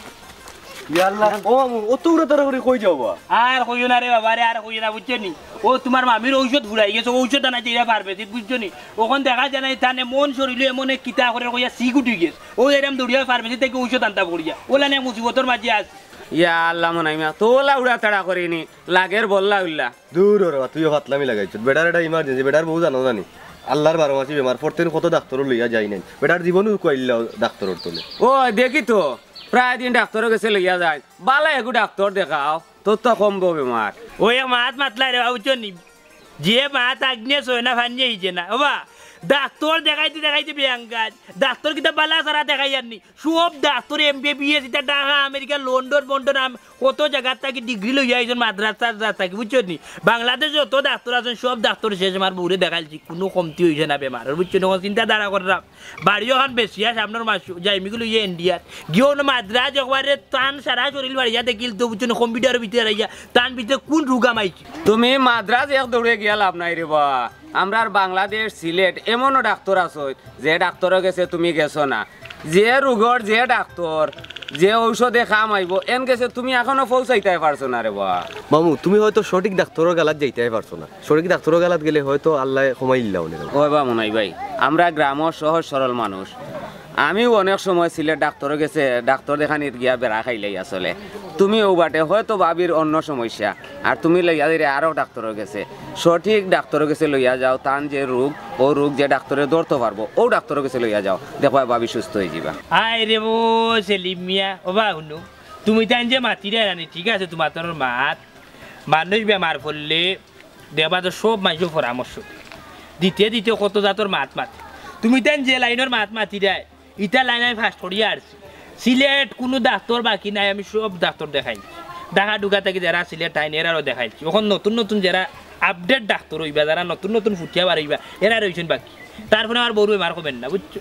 ইয়াল্লা, ও মামু, অত উড়াতাড়া করি কই যাও বা? আর কইও না রে বাবা রে, আর কইও না, বুঝছো নি? ও তোমার মামির ঔষধ ফুরাই গেছে, ঔষধ আনাইতে এরা ফার্মেসিত, বুঝছো নি? অখন দেখা যায় না, তানে মন শরীরে এমন এক কিতা করে কইয়া সিক উঠি গেছে। ও এরম দৌড়িয়া ফার্মেসি থাকি ঔষধ আনতা পড়িয়া। ওলা নে মুসিবতর মাঝে আছে। ইয়া আল্লাহ মনাইমা, তোলা উড়াতাড়া করিনি, লাগের বল্লা উল্লা। দূর ওরে বা, তুইও ফাতলামি লাগাইছত। বেটার এটা ইমার্জেন্সি, বেটার বউ জানো জানি। আল্লাহর বারো মাসি বেমার, ফরতেন কত ডাক্তারও লইয়া যাই নাই। বেটার জীবনও কইল্লা ডাক্তারর তলে। ও দেখি তো, প্রায় দিন ডাক্তারর গেছে লইয়া যায়। বালা এগু ডাক্তার দেখাও, তোর তো কমবো বেমার। ওই এক মাত মাতলাই রে বাবু, বুঝছো নি? যে মাত আগনে সয় না, ফান্নে হিজে না। ওবা, ডাক্তার দেখাইতে দেখাইতে বেয়াঙ্গাজ। ডাক্তার কিতা বালা সারা দেখাই আর নি। সব doctor M B B S, ইতা ঢাকা, আমেরিকা, লন্ডন, মন্ডন, আম-, কত জাগাত থাকি ডিগ্রি লইয়া আইছইন মাদ্রাসা থাকি, বুঝছো নি? বাংলাদেশে যত ডাক্তার আছইন, সব ডাক্তার শেষ আমার বউরে দেখাইলছি, কুনু কমতি অইছে না বেমারর, বুঝছো নি? অখন চিন্তাধারা কররাম, বাড়ি অখান বেচিয়া সামনর মাস যাইমিগি লইয়া ইন্ডিয়াত, গিয়া অনো মাদ্রাজ একবারে তান সারা শরীল বাড়িয়া দেখিল তো, বুঝছো নি? কম্পিউটারর ভিতরে আইয়া, তান ভিতরে কুন রোগ হামাইছে। তুমি মাদ্রাজ এক দৌড়ে গিয়া লাভ নাই রে বা। আমরার বাংলাদেশ, সিলেট, এমনও ডাক্তার আছইন, যে ডাক্তারর গেছে তুমি গেছো না, যে রোগর যে ডাক্তার, যে ঔষধে কাম আইবো, এন গেছে তুমি এখনো পৌঁছাইতায় পারছো না রে বা। মামু, তুমি হয়তো সঠিক ডাক্তারর গালাত যাইতায় পারছো না। সঠিক ডাক্তারর গালাত গেলে হয়তো আল্লায় কমাইল্লা অনে। ওই বা মনাই ভাই, আমরা গ্রামর সহজ সরল মানুষ। আমিও অনেক সময় সিলেট ডাক্তারর গেছে, ডাক্তার দেখানিত গিয়া বেড়া খাইলাই আসলে। তুমি ও বাটে হয়তো ভাবির অন্য সমস্যা, আর তুমি লইয়া দিলে আরো ডাক্তারর গেছে। সঠিক ডাক্তারর গেছে লইয়া যাও, তান যে রোগ, ও রোগ যে ডাক্তারে ধরতো পারবো, ও ডাক্তারর গেছে লইয়া যাও, দেখবা ভাবি সুস্থ অইযিবা। আয় রে ও সেলিম মিয়া, ও বা হুনো, তুমি তাইন যে মাতিরায় নানি, ঠিক আছে, তোমার তোর মাত, মানুষ বেমার পড়লে দেখবা তো সব মানুষর পরামর্শ দিতে দিতে কত জাতর মাত মাত। তুমি তাইন যে লাইনর মাত মাতিরায়, ইটা লাইন আমি ফার্স্ট করিয়া আরছি। সিলেট কুনু ডাক্তার বাকি নাই, আমি সব ডাক্তার দেখাইছি। ঢাকা ঢুকা থাকি যেরা সিলেট আইন, এরারও দেখাইছি। অখন নতুন নতুন যেরা আপডেট ডাক্তার অইবা, যেরা নতুন নতুন ফুটিয়া বার অইবা, এরা রইছইন বাকি। তারপরে আমার বউর বেমার কমের না, বুঝছো?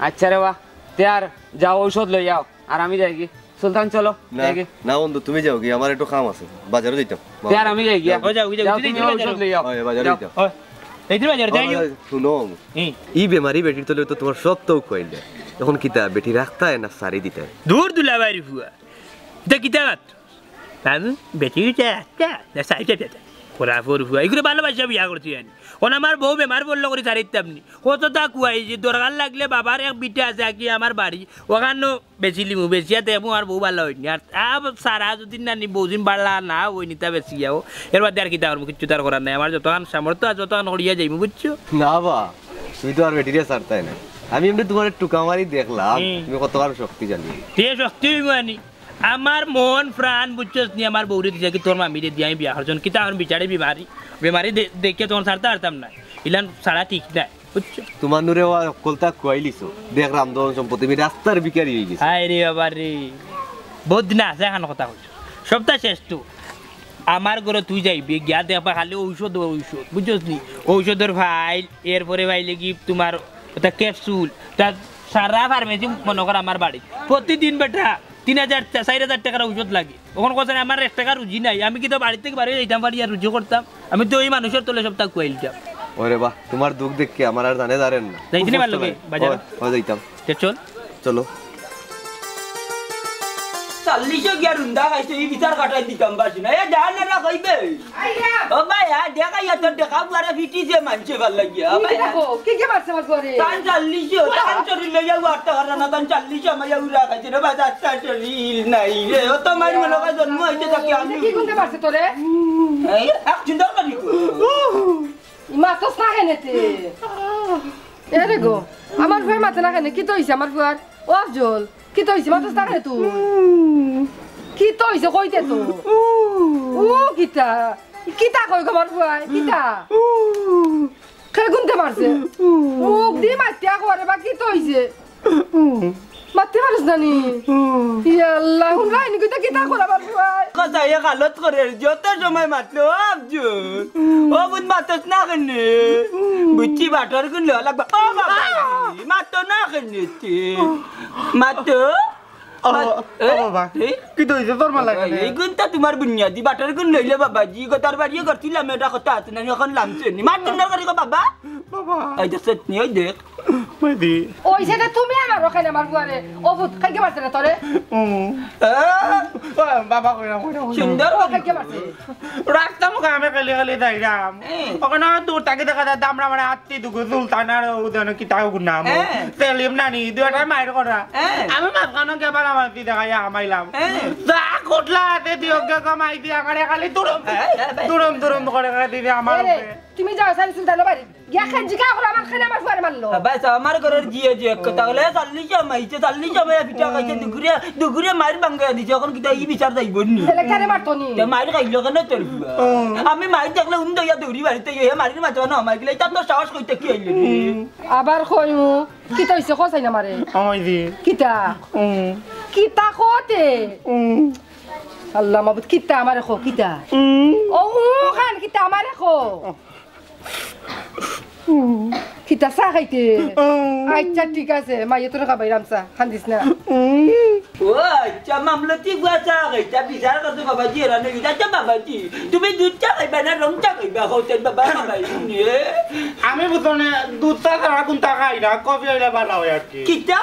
আচ্ছা রে বা, তে আর যাও, ঔষধ লই যাও, আর আমি যাইগি। সুলতান, চলো, না, যাইগি। না বন্ধু, তুমি যাওগি, আমার একটু কাম আছে, বাজারো যাইতাম। তে আর আমি যাইগি। ও যাও, যাও, যাও, তুমি তুমি যাও, যাও। ঔষধ লই যাও। ওই, বাজারো যাও। যাইতাম। ওই, এই তুমি বাজারো যাও। হুনো, হুম। ই বেমারি বেটির তলে তো তোমার সব তো কইলে। অখন কিতা, বেটি রাখতায় না সারি দিতায়? দূর দুলাভাইর ফুয়া। ইতা কিতা মাত? বাবু, বেটি ইতা রাখতা না সারি দিতা? ওরা ফোর ফুয়া, ইগুরে ভালোবাসা বিয়া করছি জানি। ওন আমার বউ বেমার পড়লো করি ছাড়িতাম নি। কততা কুয়াইছি, দরকার লাগলে বাবার এক বিটা আছে আকি আমার বাড়ি, ওখানো বেচিলিমু, বেচিয়া দেখমু আমার বউ ভালা অয়নি। আর আ, সারা যদি নানি বউজিন বালা না অয়নি, তা বেচিয়াও। এর বাদে আর কিতা করমু, কিচ্ছু তার করার নাই। আমার যতখান সামর্থ্য আছে, যতখান করিয়া যাইমু, বুঝছো? না বা, তুই তো আর বেটিরে ছাড়তায় না। আমি এমনি তুমারে টুকা মারি দেখলাম, হুম। তুমি কতখান শক্তিশালী। তে শক্তি অইবো আনি। আমার মন প্রাণ বুঝছস নি, আমার বউরে দিছে কি তোর মামিরে দিয়া আমি বিয়া করছন, কিতা এখন বিচারে বেমারি, বেমারি দে-, দেখিয়া তখন ছাড়তে পারতাম না, ইলান ছাড়া ঠিক নাই, বুঝছো? তোমার নুরে ওয়া অকলতা খুয়াইলিছো, দেখরাম ধন সম্পত্তি, আমি রাস্তার ভিখারি অইগেছি। হায় রে বাবা রে, বহুত দিন আছে এখন কথা কইছো, সবতা শেষ তো। আমার ঘরো তুই যাইবি, গিয়া দেখবা খালি ঔষধ, ঔষধ, বুঝছস নি? ঔষধর ফাইল, এরপরে পাইলে কি তোমার ওটা ক্যাপসুল, তা সারা ফার্মেসি মনে কর আমার বাড়ি। প্রতিদিন বেটা তিন হাজার, চাইর হাজার টেকার ঔষধ লাগে। অখন কছানি আমার এক টেকা রুজি নাই, আমি কিতা বাড়ি থাকি বারইয়া যাইতাম পারি আর রুজি করতাম? আমি তো ওই মানুষর তলে সবতা খুয়াইলিতাম। ওরে বাহ, তোমার দুখ দেখি আমার আর জানে দাঁড়ের না। যাইতে নি খুব ভালা কষ্ট লাগে, লাগে। বাজার? ও, ও যাইতাম। তে চল। চলো। চল্লিশো গিয়া রুন্দা খাইছে, এই বিচার কাটাই দিতাম পারছি না। এ, যা না, না, কইবে। আইয়া। ও ভাই, আ, দেখা ইয়া তোর দেখা বুয়ারে ফিটিছে মানছে ভালা লাগিয়া। ও ভাই, আ। দেখো, কে কে মারছে আমার বুয়ারে? তান চল্লিশো, তান শরীর লইয়া উঠতে পারে না, তান চল্লিশো আমার ইয়া উড়া খাইছে রে ভাই, তার শরীর নাই রে। ও তো মার মনে হয় জন্ম হইতে থাকি আমি। কি গুনতে মারছে তোরে? এই, এক সুন্দর করি কো। মাতস না কেনে তে? এরে গো, আমার ফুয়ায় মাতে না কেনে? কিতা অইছে আমার ফুয়ার? ও আফজল, কিতা অইছে? মাতস না কেনে তুই? কিতা অইছে কইতে তো? ও কিতা? কিতা কয় গো আমার ফুয়ায়? কিতা? কে গুনতে মারছে? মুখ দি মাতিয়া করে বা কিতা অইছে? মাততে পারস না নি? ইয়া আল্লাহ, হুনরায়নি কইতা কিতা করা পারবো ভাই? কথা এক হালত করে, যত সময় মাতলো, আফজল। ও বুন মাতস না কেনে? বুঝছি, বাটর গুন লওয়া লাগবা। ও বাবা, মাতো না কেনে তে? মাতো। ও, মাত-, ও এ? বাবা, এ? কিতা অইছে তোর মালা কেনে? এই গুন তো তোমার বুনিয়াদি, বাটর গুন লইলে বাবাজি, গো তার বাড়িয়ে করছিলাম, এটা কথা আছে না, এখন লামছে নি। মাত না করি গো বাবা। বাবা। এই দেখছত নি, ওই দেখ। মাইদি। ওই সেটা তুমি আমার ওখানে আমার বুয়ারে। ও ভূত, খাইকে মারছে না তোরে? হুম। এ? ও, বাবা, কইরা, কইরা, কইরা। সুন্দর ও খাইকে মারছে। রাস্তা মুখে আমি খালি খালি যাইরাম। এ। ওখানে দূর থাকি দেখা যায় দামরা মানে আত্তি দুগু সুলতান আর ও যেন কিতা ওগুর নাম। এ। সেলিম নানি, দুইটা মাইর করা। এ। আমি মাঝখানে গিয়া বালা মারছি দেখাইয়া হামাইলাম। এ। যা কোটলা আছে দিও গে কমাই দি আমারে খালি দুরম, এ, এ, এ। দুরম, দুরম করে করে দিবি আমার এ রে, উপরে। তুমি যাও সারি সুলতানর বাড়ি। গিয়া খাই জিগা করো আমার খানে আমার ফুয়ারে মারলো। বাবা, আমার ঘরর জিয়ে যে এক কথা বলে, চল্লিশ সময় আইছে, চল্লিশ সময় পিঠা খাইছে, দুগুরে, দুগুরে মাইর ভাঙ্গাইয়া দিছে, এখন কিতা ই বিচার যাইবো নি? তাহলে কেনে মারতো নি? তে মাইর খাইলো কেনে তোর ফুয়া? হুম। আমি মাইর দেখলে উন দইয়া দৌড়ি বাড়িতে গিয়ে, হে মারির মাঝে না, মাইর গেলে, ইতা তোর সাহস কইতে কি আইলো নি? হুম। আবার কইমু, কিতা অইছে, কও চাই না মারে। আমায় দি। কিতা? হুম। কিতা কতে? হুম। আল্লাহ মাবুদ, কিতা আমারে কও, কিতা? হুম। ও, ও খান, কিতা আমারে কও? কিতা চা খাইতে? উম। আচ্ছা, ঠিক আছে, মাইয়ে তোরে খাবাইরাম চা, কান্দিস না। উম। ও আচ্ছা, মামলতি গুয়া চা খাইতা, বিচার করতে বাবাজি, এরা নেই, আচ্ছা বাবাজি, তুমি দুধ চা খাইবা না রং চা খাইবা? হোটেল বাবা খাবাই নিয়ে। আমি বুঝলাম না, দুধ চা ছাড়া কোনটা খাই না, কফি হইলে ভালো হয় আর কি। কিতা?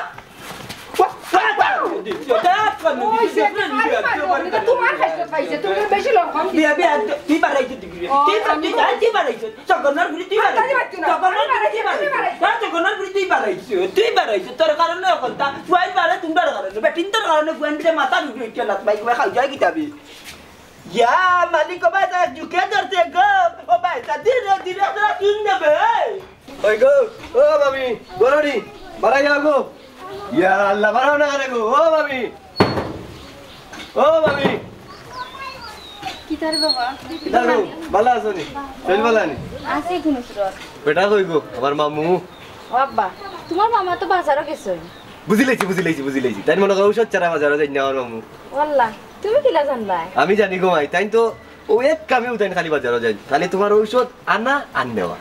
ওই যে, আরে মারো, এটা তোমার খাইছে, খাইছে, তুমি বেশি লঙ্কা দিছো। বিয়া, বিয়া, তুই বাড়াইছো তুই। ও, তুই, আমি তুই, তো তুই বাড়াইছো। জগন্নাথ গুলি তুই বাড়াইছো। আমি বাড়াইছি না। জগন্নাথ গুলি তুই বাড়াইছো। আমি বাড়াইছি না। হ্যাঁ, জগন্নাথ গুলি তুই বাড়াইছো। তুই বাড়াইছো। তোর কারণে এখন তা ফুয়াইন বাড়ে, তুমি বাড়ো কারণে। বেটিন তোর কারণে ফুয়াইন বিলে মাথা রুটি উঠে লাত ভাই, খাও যায় কিতাবি। ইয়া, মালিক, ও ভাই, তার জুকে ধরছে গো। ও ভাই, তা ধীরে, ধীরে, ধীরে, শুন দেবে। ওই গো, ও ভাবি, বড় নি, বাড়াই যাও গো। ইয়া আল্লাহ, বাড়াও না রে গো, ও ভাবি। ও ভাবি। কিতা রে বাবা? কিতা গো, ভালা আছো নি? শরীর ভালা নি? আছি কোনো সুরত। বেটা কই গো, আমার মামু? ও আব্বা, তোমার মামা তো বাজারও গেছে। বুঝিলাইছি, বুঝিলাইছি, বুঝিলাইছি। তাই মনে করো ঔষধ ছাড়া বাজারও যাই না আমার মামু। ওয়াল্লাহ, তুমি কিলা জানলায়? আমি জানি গো মাই, তাই তো ও এক কামে উঠাইন খালি বাজারও যাই। খালি তোমার ঔষধ আনা আর নেওয়া।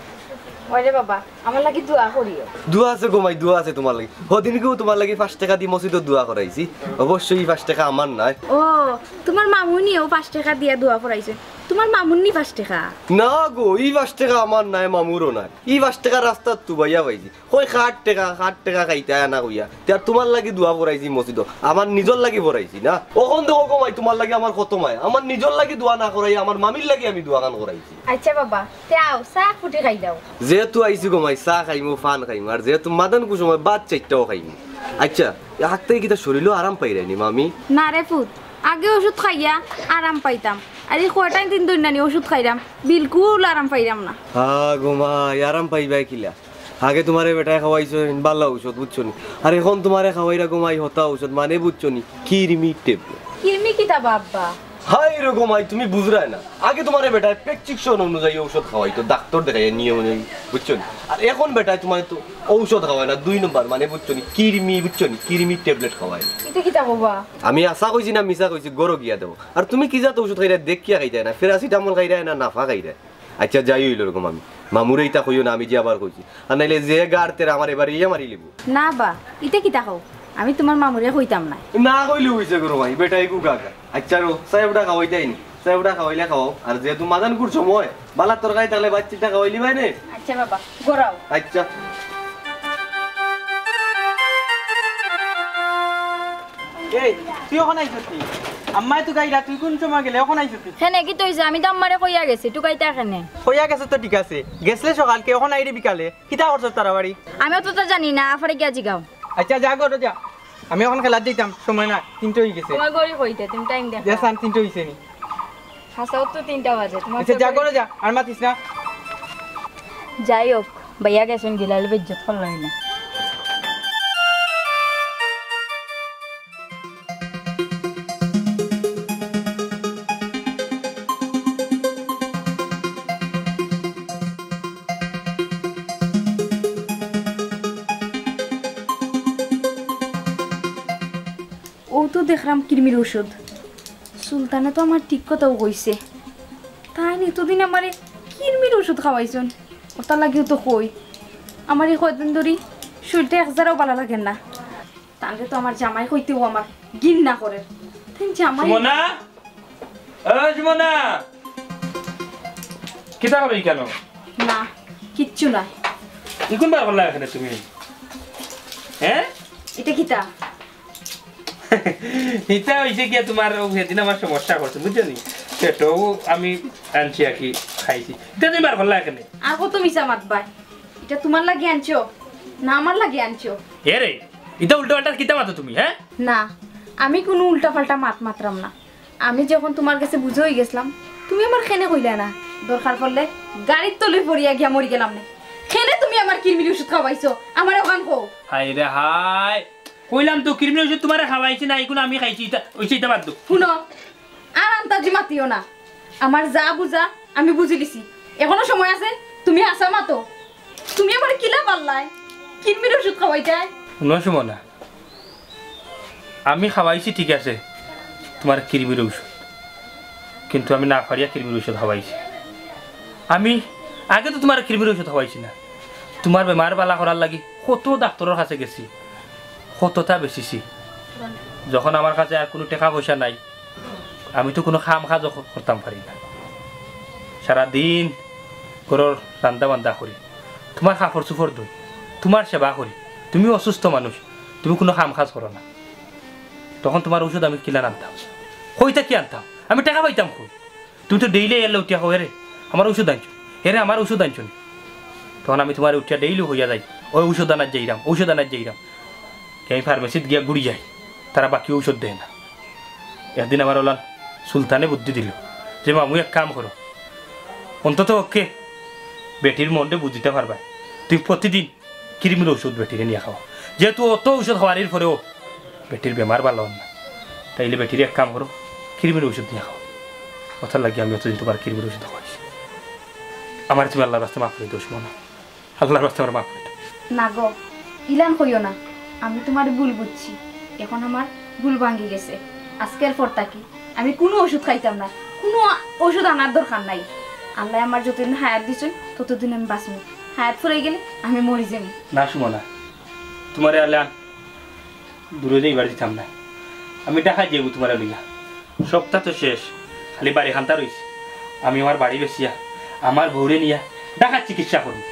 ওরে বাবা, আমার লাগি দোয়া করিও। দোয়া আছে গো মাই, দোয়া আছে তুমার লাগি। হদিনকেও তুমার লাগি পাঁচ টেকা দি মসজিদো দোয়া করাইছি। অবশ্যই ই পাঁচ টেকা আমার নায়। ও, তুমার মামুনিও পাঁচ টেকা দিয়া দোয়া করাইছে। তুমার মামুর নি পাঁচ টেকা? না গো, ই পাঁচ টেকা আমার নায়, মামুরও নায়। ই পাঁচ টেকা রাস্তাত তুবাইয়া পাইছি। কই, "ষাট টেকা, ষাট টেকা খাইতায় না" কইয়া। তে আর তুমার লাগি দোয়া করাইছি মসজিদো, আমার নিজর লাগি করাইছি না। অখন দেখো গো মাই, তুমার লাগি আমার কত মায়া। আমার নিজর লাগি দোয়া না করাই, আমার মামির লাগি আমি দোয়াখান করাইছি। আইচ্ছা বাবা, তে আও, চা ফুটি খাইলাও। যেহেতু আইছি গো মাই, চা খাইমু, পান খাইমু, আর যেহেতু মাদান কুসময় ভাত চাইরটাও খাইমু। আইচ্ছা, এ হাত থাকি কিতা শরীলো আরাম পাইরায়নি মামি? না রে পুত, আগে ওষুধ খাইয়া আরাম পাইতাম, আর ই কয়টাইন দিন ধরি নানি ওষুধ খাইরাম, বিলকুল আরাম পাইরাম না। হা গো মাই, আরাম পাইবায় কিলা? আগে তুমারে বেটায় খাওয়াইছইন বালা ঔষধ, বুঝছো নি? আর অখন তুমারে খাওয়াইরা গো মাই হতা ঔষধ, মানে বুঝছো নি? কিরমি ট্যাবলেট। কিরমি কিতা বা আব্বা? হায় রে গো মাই, তুমি বুঝরায় না। আগে তুমারে বেটায় prescription অনুযায়ী ঔষধ খাওয়াইতো, ডাক্তর দেখাইয়া নিয়ম অনুযায়ী, বুঝছো নি? আর অখন বেটায় তুমারে তো ঔষধ খাওয়ায় না, দুই নম্বর, মানে বুঝছো নি? কিরমি, বুঝছো নি? কিরমি ট্যাবলেট খাওয়ায়। ইতা কিতা বাবা? আমি হাছা কইছি না মিছা কইছি, ঘরো গিয়া দেখো। আর তুমি কি জাত ঔষধ খাইরায় দেখিয়া খাইতায় না, প্যারাসিটামল খাইরায় না নাফা খাইরায়। আইচ্ছা, যাই অইলো রে গো মামি, মামুরে ইতা কইও না, আমি যে আবার কইছি। আর নাইলে যে গার তেরা আমার এবার ইয়া মারি লিবো। না বা, ইতা কিতা কও? আমি তুমার মামুরে কইতাম নায়। না কইলেও অইছে গো মাই, বেটায় গুগা গা। আইচ্ছা রো, চা ফুটা খাওয়াইতায় নি, চা ফুটা খাওয়াইলে খাওয়াও। আর যেহেতু মাদান কুর সময়, বালা তরকারি থাকলে বাচ্চিটা খাওয়াইলিবায় নে। আইচ্ছা বাবা, ঘরো আও। আইচ্ছা। এই, তুই অখন আইছস নি? আম্মায় তো গাইরা, তুই কুন সময় গেলে, অখন আইছস নি? কেনে, কিতা অইছে? আমি তো আম্মারে কইয়া গেছি, তুকাইতা কেনে? কইয়া গেছস তো ঠিক আছে, গেছলে সকালকে, অখন আইরে বিকালে, কিতা করছস তারা বাড়ি? আমি অততা জানি না, আফারে গিয়া জিগাও। আইচ্ছা, যা ঘরো যা, আমি অখন খেলাত যাইতাম, সময় না, তিনটা অইগেছে। তুমার ঘড়ি কইতে, তুমি টাইম দেখো। যে সান তিনটা অইছে নি। হাছাউ তো তিনটা বাজে, তুমার আইচ্ছা, যা ঘরো যা, আর মাতিস না। যাই হোক, ভাইয়া গেছইন, গিলাইলে বেইজ্জত করলাই না। অউ তো দেখরাম কিরমির ঔষধ। সুলতানে তো আমার ঠিক কথাউ কইছে। তাইন ইতদিন আমারে কিরমির ঔষধ খাওয়াইছইন, অতার লাগিউ তো কই। আমার ই কয়দিন ধরি শরীরটা একজারাও বালা লাগের না। তাইলে তো আমার জামাই কইতেউ আমার ঘিন্না করের। তাইন জামাই সুমনা! ও সুমনা! কিতা করো ইখানো? না, কিচ্ছু নায়। ইকুন বার করলা কেনে তুমি? হ্যাঁ? ইটা কিতা? ইটা অইছে গিয়া তুমার, অউ হেদিন আমার সমস্যা করছে, বুঝছো নি? পেটও আমি আনছি আর কি, খাইছি। ইটা তুমি বার করলা কেনে? আর কত মিছা মাতবায়? ইটা তুমার লাগি আনছো না আমার লাগি আনছো? এ রে, ইতা উল্টা পাল্টা কিতা মাতো তুমি, হ্যাঁ? না, আমি কুনু উল্টা পাল্টা মাত মাতরাম না। আমি যখন তুমার গেছে বুঝা অইগেছলাম, তুমি আমারে কেনে কইলায় না? দরকার পড়লে গাড়ির তলে পড়িয়া গিয়া মরি গেলাম নে। কেনে তুমি আমারে কিরমির ঔষধ খাওয়াইছো? আমারে অখান কও। হায় রে হায়, কইলাম তো কিরমির ঔষধ তুমারে খাওয়াইছি না, ইকুন আমি খাইছি, ইতা অইছে, ইতা বাদ দেও। হুনো, আর আন্তাজি মাতিও না। আমার যা বুঝা আমি বুঝিলিছি। অখনো সময় আছে, তুমি হাছা মাতো। তুমি আমারে কিলা পারলায়? কিরমির ঔষধ খাওয়াইতায়? হুনো সুমনা, আমি খাওয়াইছি ঠিক আছে তুমারে কিরমির ঔষধ, কিন্তু আমি না পারিয়া কিরমির ঔষধ খাওয়াইছি। আমি আগে তো তুমারে কিরমির ঔষধ খাওয়াইছি না, তুমার বেমার বালা করার লাগি কত ডাক্তরর কাছে গেছি, কততা বেচিছি। যখন আমার কাছে আর কুনু টেকা পয়সা নাই, আমি তো কুনু কাম কাজও ক-, করতাম পারি না। সারাদিন ঘরর রান্দা বান্দা করি, তুমার কাপড় চুপড় ধুই, তুমার সেবা করি। তুমি অসুস্থ মানুষ, তুমি কুনু কাম কাজ করো না, তখন তুমার ঔষধ আমি কিলান আনতাম? কই থাকি আনতাম? আমি টেকা পাইতাম কই? তুমি তো ডেইলি এর উঠিয়া কও, "এরে, আমার ঔষধ আনছো, এরে, আমার ঔষধ আনছো নি?" তখন আমি তুমারে উঠিয়া ডেইলি কইয়া যাই, "ওই ঔষধ আনাত যাইরাম, ঔষধ আনাত যাইরাম।" আমি ফার্মেসিত গিয়া ঘুরি যাই, তারা বাকি ঔষধ দেয় না। একদিন আমার অলান সুলতানে বুদ্ধি দিল যে, "মামু, এক কাম করো, অন্তত পক্ষে বেটির মনরে বুঝিতা পারবায়, তুমি প্রতিদিন কিরমির ঔষধ বেটিরে নিয়া খাওয়াও। যেহেতু অত ঔষধ খাওয়ানির পরেও বেটির বেমার বালা অর না, তাইলে বেটিরে এক কাম করো, কিরমির ঔষধ নিয়া খাওয়াও।" অতার লাগি আমি অতদিন তুমারে কিরমির ঔষধ খাওয়াইছি। আমারে তুমি আল্লার ওয়াস্তে মাফ করি দেও সুমনা। আল্লার ওয়াস্তে আমারে মাফ করি দেও। না গো, ইলান কইও না, আমি তুমারে ভুল বুঝছি। অখন আমার ভুল ভাঙ্গি গেছে। আজকের পর থাকি আমি কুনু ঔষধ খাইতাম না, কুনু ঔষধ আনার দরকার নাই। আল্লায় আমারে যতদিন হায়াত দিছইন, ততদিন আমি বাঁচমু। হায়াত ফুরাই গেলে আমি মরি যাইমু। না সুমনা, তুমারে আলে আর দূরে যাইবার দিতাম না। আমি ঢাকাত যাইমু তুমারে লইয়া। সপ্তাহ তো শেষ, খালি বাড়ি খান্তা রইছে। আমি আমার বাড়ি বেচিয়া আমার বউরে নিয়া ঢাকাত চিকিৎসা করমু।